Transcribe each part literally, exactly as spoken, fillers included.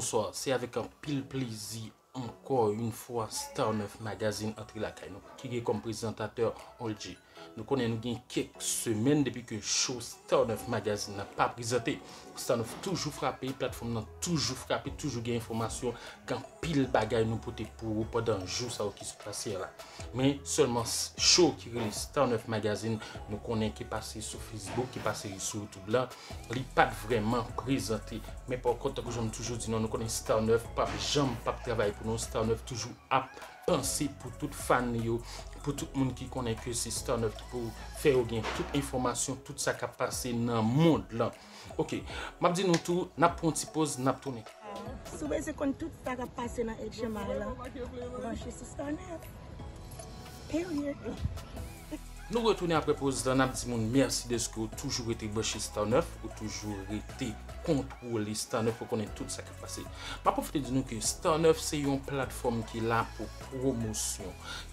Bonswa, se avèk anpil plezi ankò yon fwa Star nèf Magazine antre lakay nou, ki gen kòm prezantatè Oldjee. Nou konnen nou gen kèk semèn depi ke show Star nèf Magazine nan pa prezante. Star nèf toujou frape, platfòm nan toujou frape, toujou gen enfòmasyon, gen anpil bagay nou pote pou ou pandan jou sa yo ki sot pase a la. Men sèlman s- show ki rele Star nèf Magazine, nou konnen ki pase sou Facebook, ki pase sou YouTube la, li pa t vrèman prezante. Men pa kont, tankou jan m toujou di nou, nou konnen Star nèf p ap janm p ap travay pou nou. Star nèf toujou ap panse pou tout fan li yo, pou tout moun ki konnen ke se Star nèf ki pou fè yo gen tout enfòmasyon, tout sa k ap pase nan mond lan. Ok, m ap di nou tou, n ap pran yon ti poz, n ap tounen. Si w bezwen konn tout sa k ap pase nan H M I la, branche sou Star nèf. Period. Nou retounen apre poz la, n ap di moun mèsi dèske w toujou rete branche Star nèf, ou toujou rete kontwole Star nèf pou konnen tout sa k ap pase. M ap pwofite di nou ke Star nèf se yon platfòm ki la pou pwomosyon.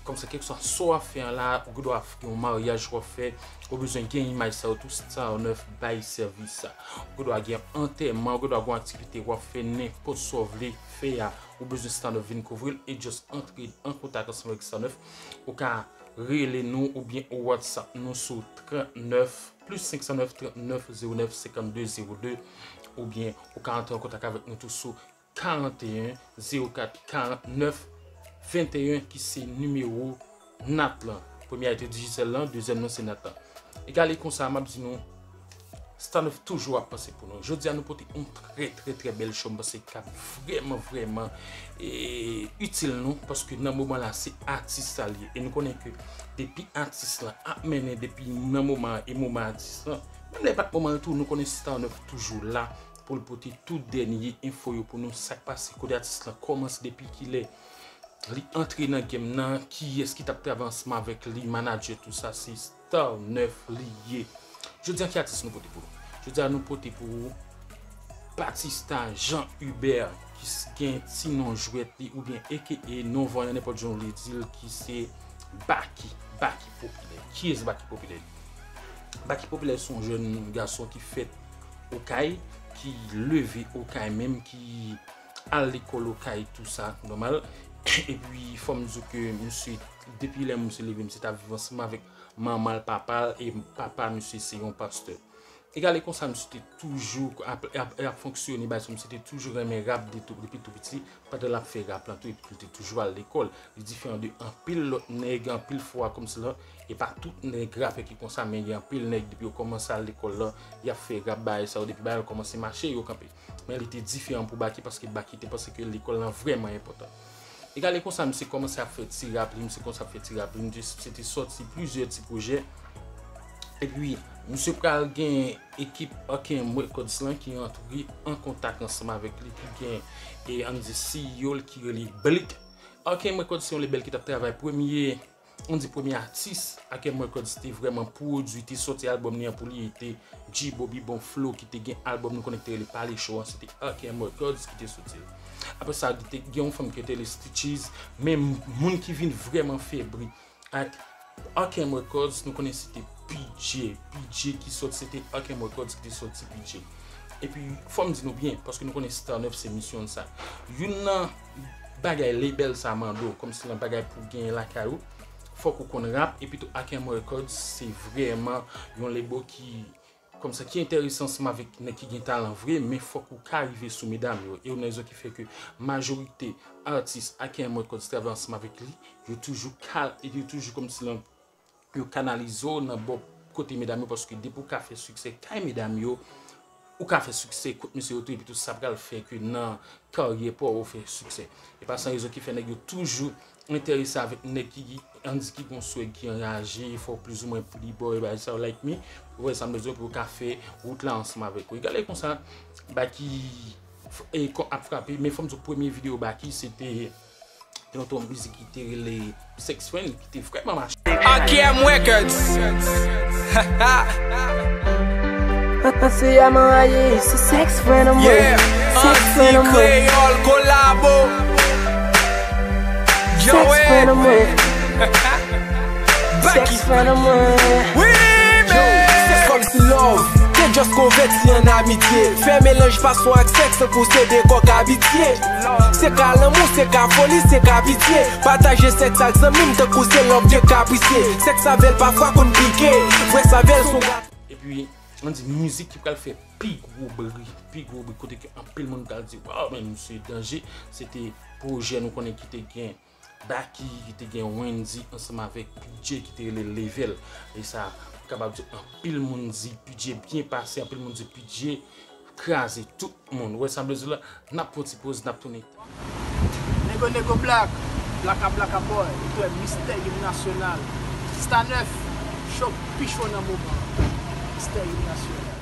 Kòmsi kèlkeswa sa w ap fè an la, ou gen dwa gen yon maryaj w ap fè, ou bezwen gen imaj sa yo tou, Star nèf bay sèvis sa. Ou gen dwa gen antèman, ou gen dwa gen yon aktivite w ap fè, nenpòt sa w vle fè a, ou bezwen Star nèf vin kouvri l e just antre an kontak ansanm avèk Star nèf. Ou ka rele nou oubyen ou WhatsApp nou sou trannèf, plis senk san nèf, trannèf, zewo nèf, senkannde, zewo de, oubyen ou ka antre an kontak avèk nou tou sou karanteyen, zewo kat, karantnèf, venteyen, ki se nimewo Nat lan. Premye a te Digicel lan, dezyèm nan se Nat lan. Egale konsa, m ap di nou, Star nèf toujou ap panse pou nou. Jodi a, nou pote yon trè, trè, trè bèl show, m panse k ap vrèman, vrèman, e, itil nou, paske nan moman la, se atis la l ye. E nou konnen ke depi atis lan ap mennen, depi nan moman an e moman atis lan, menm lè e pa t moman an tou, nou konnen Star nèf toujou la pou l pote tout dènye enfo yo pou nou, sa k pase, kote atis lan kòmanse, depi kilè li antre nan game nan, kiyès ki t ap travay ansanm avèk li, manadjè, tou sa, se Star nèf li ye. Jodi a, ki atis nou pote pou nou? Jodi a, nou pote pou ou Batista Jean Hubert, ki s- gen ti non jwèt li, oubyen A K A non vanyan, nenpòt jan w vle di l, ki se Baky, Baky Popilè. Kiyès Baky Popilè? Baky Popilè se yon jèn gason ki fèt Okay, ki leve Okay menm, ki al lekòl Okay, tou sa, nòmal. Epi, fò m di w ke misye, depi lè misye leve, misye t ap viv ansanm avèk manman l, papa l, e papa misye se yon pastè. Egale konsa, misye te toujou ap, ap, ap fonksyone, bay sa, misye te toujou renmen rap de tou, depi tou piti, pandan l ap fè rap lan tou, epi l te toujou al lekòl. Li diferan de anpil lòt nèg, anpil fwa kòmsi lan, e pa tout nèg rapè ki konsa, men gen anpil nèg, depi yo kòmanse al lekòl lan, y ap fè rap, bagay sa yo, depi bagay yo kòmanse mache, yo kanpe. Men li te diferan pou Baky, paske Baky te panse ke lekòl lan vrèman enpòtan. Egale konsa, misye kòmanse ap fè ti rap li, misye kòmanse ap fè ti rap li, misye te sòti plizyè ti pwojè. Epi, misye pral gen ekip Arkham Records lan ki antre an kontak ansanm avèk li, ki gen, e, ann di C E O l ki rele Blick. Arkham Records se yon lebèl ki t ap travay premye, ann di premye atis Arkham Records te vrèman pwodui, te sòti albòm li an pou li, e te G Bobby Bon Flow ki te gen albòm nou konnen ki te rele Pale Cho an, se te Arkham Records ki te sòti l. Apre sa, te gen yon fanm ki te rele Stitches, men moun ki vin vrèman fè bri ak Arkham Records, nou konnen se te P J. P J ki sòti, se te Arkham Records ki te sòti P J. Epi, fò m di nou byen, paske nou konnen Star nèf se misyon l sa. Youn nan bagay lebèl sa mande w, kòmsi lan bagay pou w genyen lakay ou, fòk ou konn rap, epi tou Arkham Records se vrèman yon lebo ki kòmsa ki enterese ansanm avèk nèg ki gen talan vre, men fòk ou ka rive sou medam yo. E youn nan rezon ki fè ke majorite atis Arkham Records travay ansanm avèk li, yo toujou kal, yo toujou kòmsi lan, yo kanalize w nan bò kote medam yo, paske depi w ka fè siksè kay medam yo, ou ka fè siksè kot mesye yo tou, epi tou sa pral fè ke nan karyè pa w ou fè siksè. E pa san rezon ki fè nèg yo toujou enterese avèk nèg ki, ann di ki gon swag ki anraje, fò w plizoumwen pli bò, e bagay sa yo, like me, ou wè sa m bezwen pou yo ka fè wout la ansanm avèk ou. Egale konsa, Baky f- e, kò- ap frape, men fò m di w premye videyo Baky, se te yon ton mizik ki te rele Sex Friend, ki te vrèman mache. R K M Records. Ansi a m anrayi, se Sex Friend an mwen. Yeah, Sex Friend an mwen. Kreyòl kolabo. Yo, Sex Friend an mwen. Sex Friend an mwen. Wi, men. Sex Friend an mwen. Just konvèti an amitye. Fè melanj pasyon ak sèks tankou se de kòk abitye. Se ka lanmou, se ka foli, se ka pitye. Pataje sèks ak zanmi m tankou se love de kaprisye. Sèks avè l pafwa konn pike. Vre sa avè l s on gason. Epi, ann di mizik ki pral fè pi gwo bri, pi gwo bri kote ke anpil moun pral di, waw, men misye danje, se te pwojè nou konnen ki te gen Baky, ki te gen Wendy ansanm avèk P J ki te rele Level. E sa, m kapab di anpil moun di P J byen pase, anpil moun di P J kraze tout moun. Ou wè sa m vle di la? N ap pran ti poz, n ap tounen. Nego Nego Black, Blaka Blaka Boy, ou t wè Mistè Im Nasyonal. Star nèf, cho pi cho nan moman. Mistè Im Nasyonal.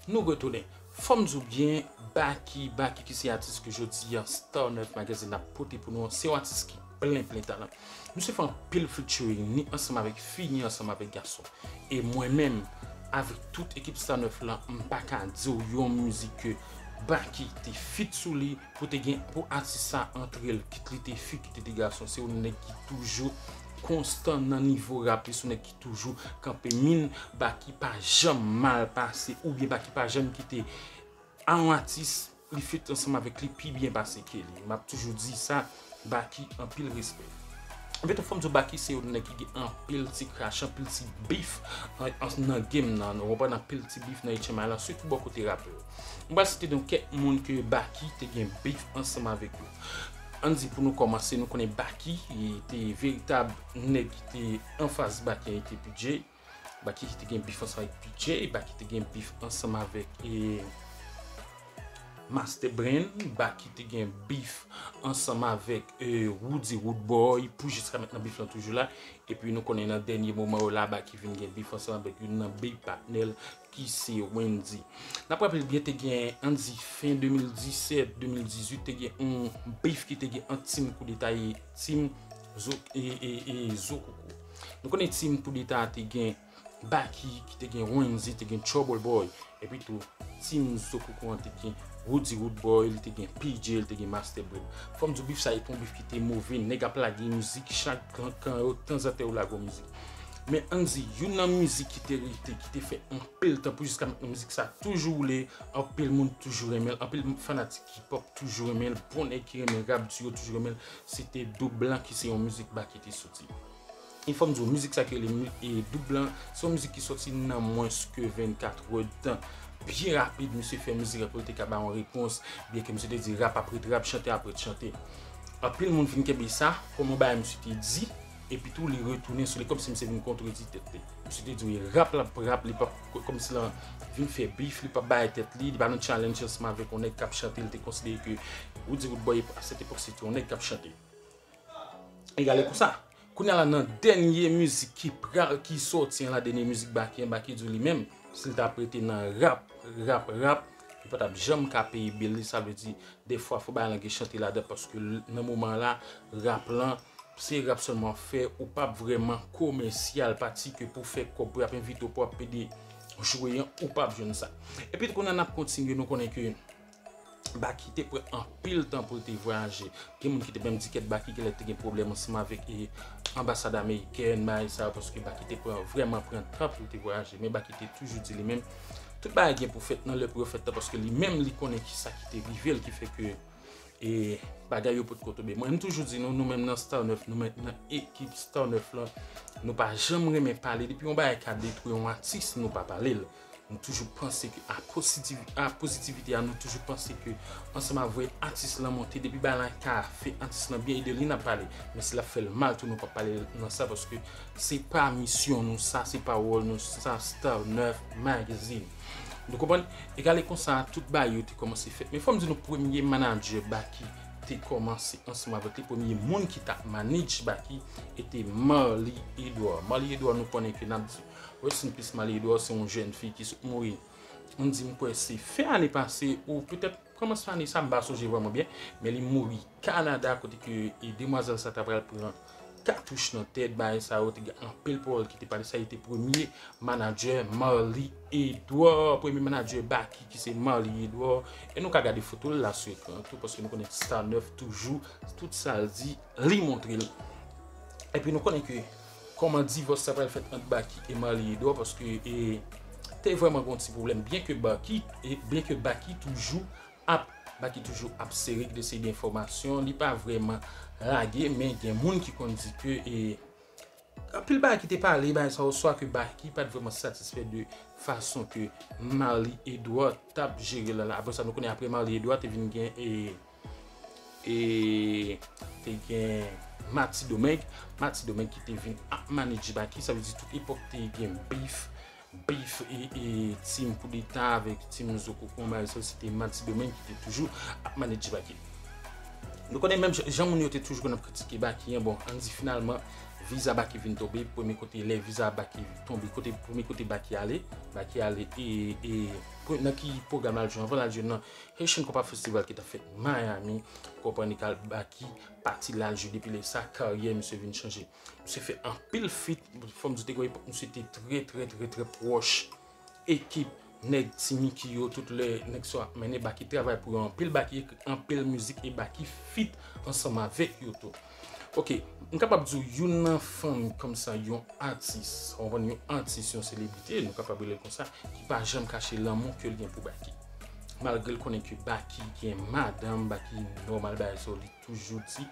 Nou retounen. Fò m di w byen, Baky, Baky ki se atis ke jodi a Star nèf Magazine ap pote pou nou an, se yon atis ki plen, plen talan. Misye fè anpil featuring, ni ansanm avèk fi, ni ansanm avèk gason. E mwen menm, avèk tout ekip Star nèf la, m pa ka di w yon mizik ke Baky te feat sou li, pou te gen, pou atis sa antre l, kit li te fi, kit li te gason, se yon nèg ki toujou konstan nan nivo rap li, se yon nèg ki toujou kanpe min. Baky pa janm mal pase, oubyen Baky pa janm kite a yon atis li feat ansanm avèk li pi byen pase ke li. M ap toujou di sa, Baky, anpil respè. Anfèt, fò m di w, Baky se yon nèg ki gen anpil ti krach, anpil ti bif an, an, nan game nan, ou konprann, anpil ti bif nan H M I la, sitou bò kote rapè yo. M pral site nou kèk moun ke Baky te gen bif ansanm avèk yo. Ann di pou nou kòmanse, nou konnen Baky, li te veritab nèg ki te anfas Baky an, li te P J. Baky ki te gen bif ansanm avèk P J, Baky te gen bif ansanm avèk, e, Master Brain, Baky te gen bif ansanm avèk, e, Roody Roodboy, pou jiska mentnan bif lan toujou la. Epi nou konnen nan dènye moman yo la, Baky vin gen bif ansanm avèk youn nan big patnè l ki se Wendy. N ap raple byen, te gen, ann di, fen de mil disèt, de mil dizuit, te gen yon bif ki te gen ant Team Koudeta e Team Zo, e, e, e Zo Koko. Nou konnen Team Koudeta te gen Baky, ki te gen Wendy, te gen Trouble Boy. Epi tou, Team Zo Koko an te gen Roody Roodboy, li te gen P J, li te gen Master Brain. Fò m di w, bif sa e te yon bif ki te move, nèg ap lage mizik, chak kan, kan yo, tanzantan yo lage yon mizik. Men ann di, youn nan mizik ki te rete, ki te fè anpil tan pou jiska mentnan mizik sa toujou woule, anpil moun toujou renmen l, anpil fanatik hip hop toujou renmen l, bon nèg ki renmen rap di yo toujou renmen l, se te Doub Blan ki se yon mizik Baky te soti. E fò m di w, mizik sa ki rele mi-, e Doub Blan, se yon mizik ki soti nan mwens ke vennkat èdtan. Byen rapid, misye fè mizik la pou l te ka bay yon repons, byen ke misye te di rap ap ret rap, chante ap ret chante. Anpil moun vin kenbe sa kòm yon bagay misye te di, epi tou li retounen sou li kòmsi misye vin kontredi tèt li. Misye te di wi, rap la ap rap, li p ap, kòmsi l vin fè bif, li p ap bay tèt li, li pa nan challenge ansanm avèk yon nèg k ap chante, li te konsidere ke Roody Roodboy a sèt epòk se te yon nèg k ap chante. Egale konsa. Kounye a la, nan dènye mizik ki pral, ki sòti an la, dènye mizik Baky an, Baky di w li menm, si l ta ap rete nan rap, rap, rap, li pa t ap janm ka peye bil li, sa vle di, dèfwa fò bagay lan gen chante ladan, paske l-, nan moman la, rap lan, se rap sèlman w ap fè, ou p ap vrèman komèsyal, pati ke pou fè kòb, pou y ap envite w, pou w ap pede jwe an, ou p ap jwenn sa. Epi kounye a n ap kontinye, nou konnen ke Baky te pran anpil tan pou l te vwayaje. Gen moun ki te menm di kèt Baky genlè te gen pwoblèm ansanm avèk, e, anbasad amerikèn, bagay sa yo, paske Baky te pran, vrèman pran tan pou l te vwayaje. Men Baky te toujou di li menm, tout bagay gen pou fèt nan lè pou yo fèt la, paske li menm li konnen kisa ki te rive l, ki fè ke, e, bagay yo potko tonbe. Mwen, m toujou di nou, nou menm nan Star nèf, nou menm nan ekip Star nèf lan, nou pa janm renmen pale. Depi yon bagay ka detwi yon atis, nou pa pale l. Nou toujou panse ke a pozitivi-, a pozitivite a, nou toujou panse ke ansanm avè atis lan monte, depi bagay lan ka fè atis lan byen, e de li n ap pale. Men si l ap fè l mal tou, nou p ap pale nan sa, paske se pa misyon nou sa, se pa wòl nou sa, Star nèf Magazine. Nou konprann? Egale konsa, tout bagay yo te kòmanse fèt. Men fò m di nou, premye manadjè Baky te kòmanse ansanm avèk li, premye moun ki t ap manage Baky, e te Marly Edouard. Marly Edouard, nou konnen ke n ap di Rest in peace, Marly Edouard, se yon jèn fi ki sot mouri. Ann di, m kwè se fen ane pase, ou petèt kòmansman ane sa, m pa sonje vrèman byen, men li mouri Kanada, kote ke, e, demwazèl sa ta pral pran katouch nan tèt, bagay sa yo, te gen anpil pawòl ki te pale, sa, li te premye manadjè Marly Edouard, premye manadjè Baky ki se Marly Edouard, e nou ka gade foto l la sou ekran an tou, paske nou konnen Star nèf toujou, tout sa l di, li montre l. Epi nou konnen ke kòman divòs sa pral fèt ant Baky e Marly Edouard, paske, e, te vrèman gen yon ti pwoblèm, byen ke Baky, e byen ke Baky toujou ap, Baky toujou ap sere de seri de enfòmasyon, li pa vrèman lage, men gen moun ki konn di ke, e, anpil bagay ki te pale, bagay sa yo, swa ke Baky pa t vrèman satisfè de fason ke Marly Edouard t ap jere l la. Apre sa, nou konnen apre Marly Edouard, te vin gen, e, e, te gen Matty Domingue. Matty Domingue ki te vin ap manage Baky, sa vle di tout epòk te gen beef, beef e, e team Koudeta avèk team Zo Kokon, bagay sa, se te Matty Domingue ki te toujou ap manage Baky. Nou konnen menm jan, jan moun yo te toujou konn ap kritike Baky an, bon, ann di finalman, viza Baky vin tonbe, premye kote lè viza Baky tonbe, kote, premye kote Baky ale, Baky ale, e, e, pre-, nan ki pwogram l al jwe anvan l al jwe nan Haitian Compa Festival ki t ap fèt Miami, konprann, e Baky pati l al jwe, depi lè sa, karyè misye vin chanje. Misye fè anpil feat, fò m di w te gen yon epòk, misye te trè, trè, trè, trè pwòch ekip nèg Ti Micky yo, tout lè nèg sa yo ap mennen, Baky travay pou yo anpil, Baky ekri anpil mizik e Baky feat ansanm avèk yo tou. Ok, m kapab di w youn nan fanm kòmsa yon atis, w konprann, yon atis, yon selebrite, nou kapab rele l konsa, ki pa janm kache lanmou ke l gen pou Baky. Malgre l konnen ke Baky gen madanm, Baky nòmal, bagay sa yo, li toujou di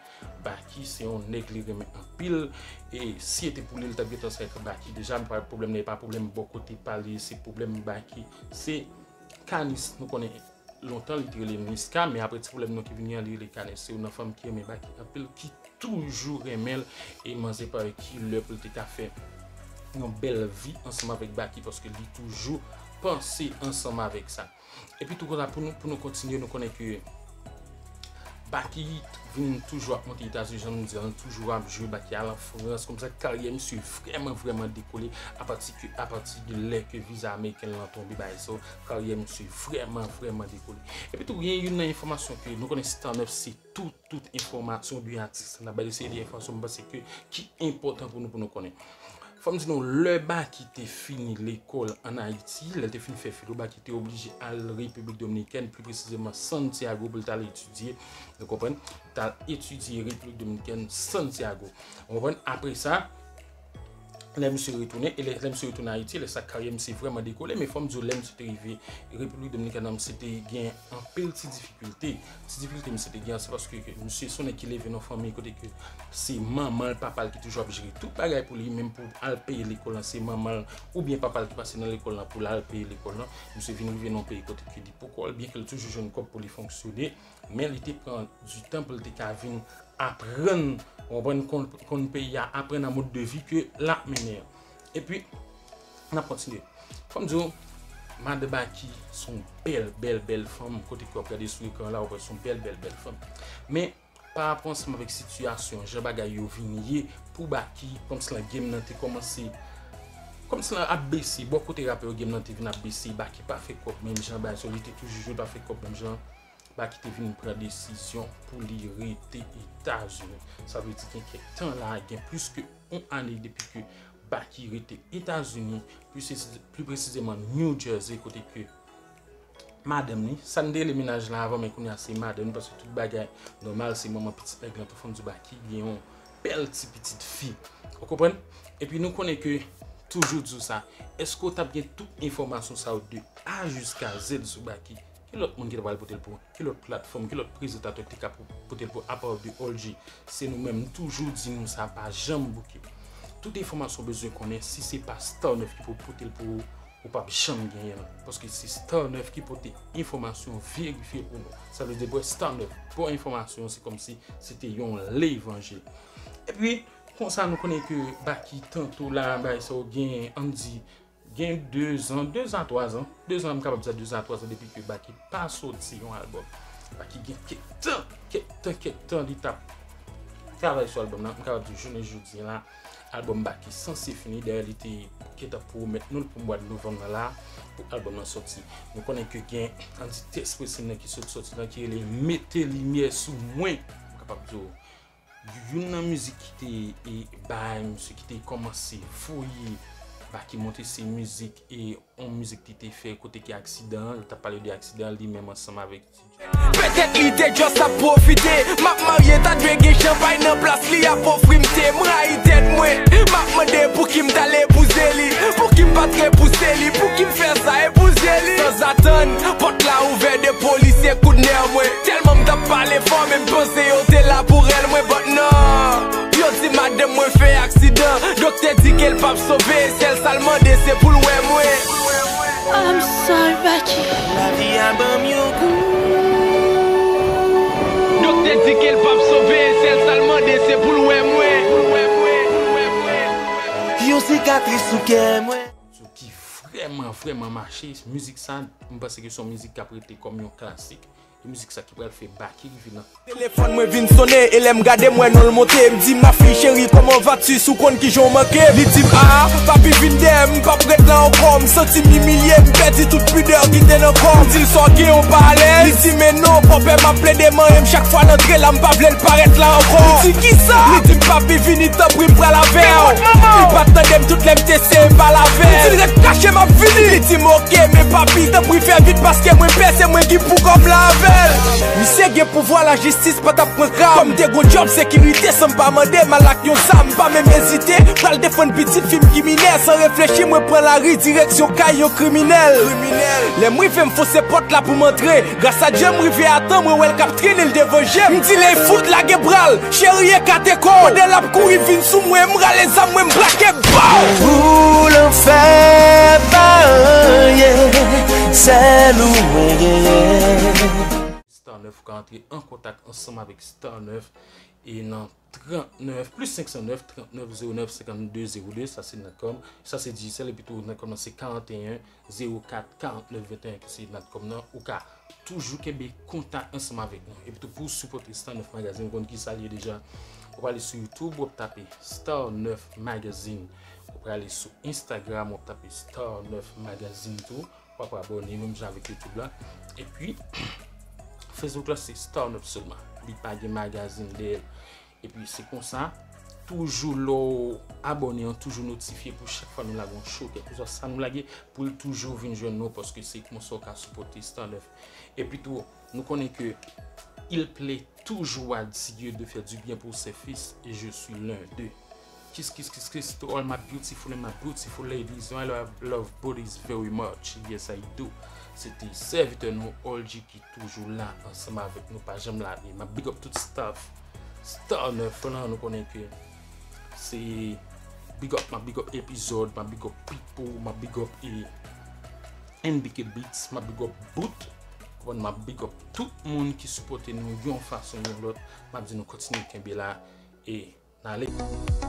Baky se yon nèg li renmen anpil. E si se te pou li, li t ap gentan sèk Baky deja, men pa pwoblèm nan, e pa pwoblèm bò kote pa li, se pwoblèm Baky. Se Kanis, nou konnen lontan li te rele Niska, men apre ti pwoblèm nan ki vini an, li rele Kanis. Se youn nan fanm ki renmen Baky anpil, ki toujou renmen l, e manzè pa wè ki lè pou l te ka fè yon bèl vi ansanm avèk Baky, paske li toujou panse ansanm avèk sa. Epi tou konsa, pou nou, pou nou kontinye, nou konnen ke Baky vin toujou ap monte Etazini, jan nou di an, toujou ap jwe, Baky al an Frans, kòmsa karyè misye vrèman, vrèman dekole apati ke, apati de lè ke viza ameriken lan tonbe, bagay sa yo, karyè misye vrèman, vrèman dekole. Epi tou, gen youn nan enfòmasyon ke nou konnen Star Neuf se tout, tout enfòmasyon de atis la. N ap bay de seri de enfòmasyon, m panse ke ki enpòtan pou nou, pou nou konnen. Fò m di nou, lè Baky te fini lekòl ann Ayiti, lè l te fin fè filo, Baky te oblije al Repiblik Dominikèn, pli presizeman Santiago, pou l t al etidye, nou konprann, t al etidye Repiblik Dominikèn, Santiago. Ou konprann? Apre sa, lè misye retounen, e lè, lè misye retounen Ayiti, lè sa karyè misye vrèman dekole, men fò m di w, lè misye te rive Repiblik Dominikèn nan, misye te gen anpil ti difikilte. Ti difikilte misye te gen an, se paske ke misye se yon nèg ki leve nan fanmi kote ke se manman l, papa l ki toujou ap jere tout bagay pou li, menm pou al peye lekòl lan, se manman l oubyen papa l ki pase nan lekòl lan pou l al peye lekòl lan. Misye vin rive nan yon peyi kote ke li poko al, byen ke l toujou jwenn kòb pou li fonksyone, men li te pran di tan pou l te ka vin aprann, konprann, konn, konn peyi a, aprann a mòd de vi ke l ap mennen an. Epi, n ap kontinye. Fò m di w, madan Baky se yon bèl, bèl, bèl fanm, kote ke w ap gade sou ekran la, w ap wè se yon bèl, bèl, bèl fanm. Men, pa rapò ansanm avèk sitiyasyon, jan bagay yo vin ye pou Baky, kòmsi lan game nan te kòmanse, kòmsi lan ap bese, bò kote rapè yo game nan te vin ap bese, Baky pa fè kòb menm jan, bagay sa yo, li te toujou jwe, pa fè kòb menm jan. Baky te vin pran desizyon pou li rete Etazini. Sa vle di gen kèk tan la, gen plis ke yon ane depi ke Baky rete Etazini, pli presize-, pli presizeman New Jersey, kote ke madanm li, sa n te rele mennaj la avan, men kounye a se madanm li, paske tout bagay nòmal, se manman pitit nèg lan tou, fò m di w Baky gen yon bèl ti pitit fi. Ou konprann? Epi nou konnen ke, toujou di w sa, èske w t ap gen tout enfòmasyon sa yo de A jiska Z sou Baky? Ki lòt moun ki ta pral pote l pou ou? Ki lòt platfòm, ki lòt prezantatè ki te ka pou, pote l pou ou apa de All G? Se nou menm, nou toujou di nou sa, pa janm bouke. Tout enfòmasyon w bezwen konnen, si se pa Star Neuf ki pou pote l pou ou, ou p ap janm genyen l. Paske se Star Neuf ki pote enfòmasyon verifye pou nou. Sa vle di, bò Star Neuf, bò enfòmasyon, se kòmsi se te yon levanjil. Epi, konsa, nou konnen ke Baky tanto la, bagay sa yo gen, ann di, gen de zan, de zan a twa zan, de zan, m kapab di de zan a twa zan depi ke Baky pa soti yon albòm. Baky gen kèk tan, kèk tan, kèk tan li t ap travay sou albòm nan. M kapab di jounen jodi a la, albòm Baky sanse fini. Dayè, li te gentan pwomèt nou l pou mwa novanm nan la, pou albòm nan sòti. Nou konnen ke gen, ann di, tèks presin nan ki sot sòti lan, ki rele Mete Limyè Sou Mwen. M kapab di w, youn nan mizik ki te, e, bay misye, ki te kòmanse voye Baky monte, se mizik, e, yon mizik li te fè kote ki aksidan an, li t ap pale de aksidan an li menm ansanm avèk Ti Djo. Petèt li te just ap pwofite. M ap marye, ta dwe gen chanpay nan plas li ap ofri m te. M rayi tèt mwen. M ap mande pouki m t al epouze li, pouki m pa t repouse li, pouki m fè Pòt la ouvè, de polisye kout nè mwen. Tèlman m t ap pale fò, men m panse yo te la pou rèl mwen, but non. Yo di madanm mwen fè aksidan. Doktè di ke l p ap sove, sèl sa l mande se pou l wè mwen. I'm sorry, Baky. Lavi a ban m yon gou. Doktè di ke l p ap sove, sèl sa l mande se pou l wè mwen. Yon sikatris sou kè mwen. Sou ki vrèman, vrèman mache. Mizik sa, m panse ke se yon mizik k ap rete kòm yon klasik. E mizik sa ki pral fè Baky rive nan. Telefòn mwen vin sonnen, e lè m gade m wè non l monte. M di, ma fille chérie, comment vas-tu? Si w konn kijan w manke m. Li di m, a, papi vin dèyè m, m p ap ret la ankò. M santi m imilye, m pèdi tout pidè ki te nan kò m. M di l, sa w gen, w pa alèz? Li di, men non, bòpè m ap plede manyen m chak fwa l antre la, m pa vle l parèt la ankò. M di, kisa? Li di m, papi vini, tanpri, m pral avè w. Li pa t tande m tout lè m te seye pale avè l. M di l, ret kache, m ap vini. Li di m, oke, men papi, tanpri, fè vit, paske mwen pè, se mwen ki pou kòm la avè l. Misye gen pouvwa, lajistis pa t ap pran kra m. Kòm te gon djòb sekirite, san m pa mande, m al ak yon zam, m pa menm ezite. Pral defann pitit fi m ki minè, san reflechi, mwen pran lari, direksyon kay yon kriminèl. Lè m rive, m fose pòt la pou m antre. Gras a Dye, m rive a tan, mwen wè l k ap trennen l devan je m. M di l, ey fout, lage bra l, cheri, ekate kò w. Pandan l ap kouri vin sou mwen, m rale zam mwen, m brake, baw! Pou lanfè pa anyen, sèl ou mwen genyen. Star nèf, ou ka antre an kontak ansanm avèk Star nèf e nan trannèf, plis senk san nèf, trannèf zewo nèf, senkanndde zewo de, sa se Natcom, sa se Digicel, epi tou Natcom nan se karanteyen zewo kat karantnèf venteyen ki se Natcom nan, ou ka toujou kenbe kontak ansanm avèk nou. Epi tou pou w sipòte Star nèf Magazine, ou konn kisa l ye deja. Ou prale sou YouTube, w ap tape Star nèf Magazine. Ou prale sou Instagram, w ap tape Star nèf Magazine tou. W ap abòne menm jan avèk YouTube la. Epi, Facebook la se Star nèf sèlman. Li pa gen magazin dèyè l. Epi se konsa, toujou lè w abòne an, toujou notifye pou chak fwa nou lage yon show, kèlkeswa sa nou lage, pou l toujou vin jwenn nou, paske se konsa w ka sipòte Star nèf. Epi tou, nou konnen ke il plaît toujours à Dieu de faire du bien pour ses fils, et je suis l'un d'eux. Kiss, kiss, kiss, kiss to all my beautiful and my beautiful ladies. I love, love bodies very much. Yes, I do. Se te sèvitè nou, All G, ki toujou la ansanm avèk nou, pa janm lage. M ap big up tout staff Star nèf lan, nou konnen ke se big up, m ap big up Epizòd, m ap big up Pipo, m ap big up e N B K Beats, m ap big up Boot. Konprann, m ap big up tout moun ki sipòte nou yon fason yon lòt. M ap di nou kontinye kenbe la e n ale.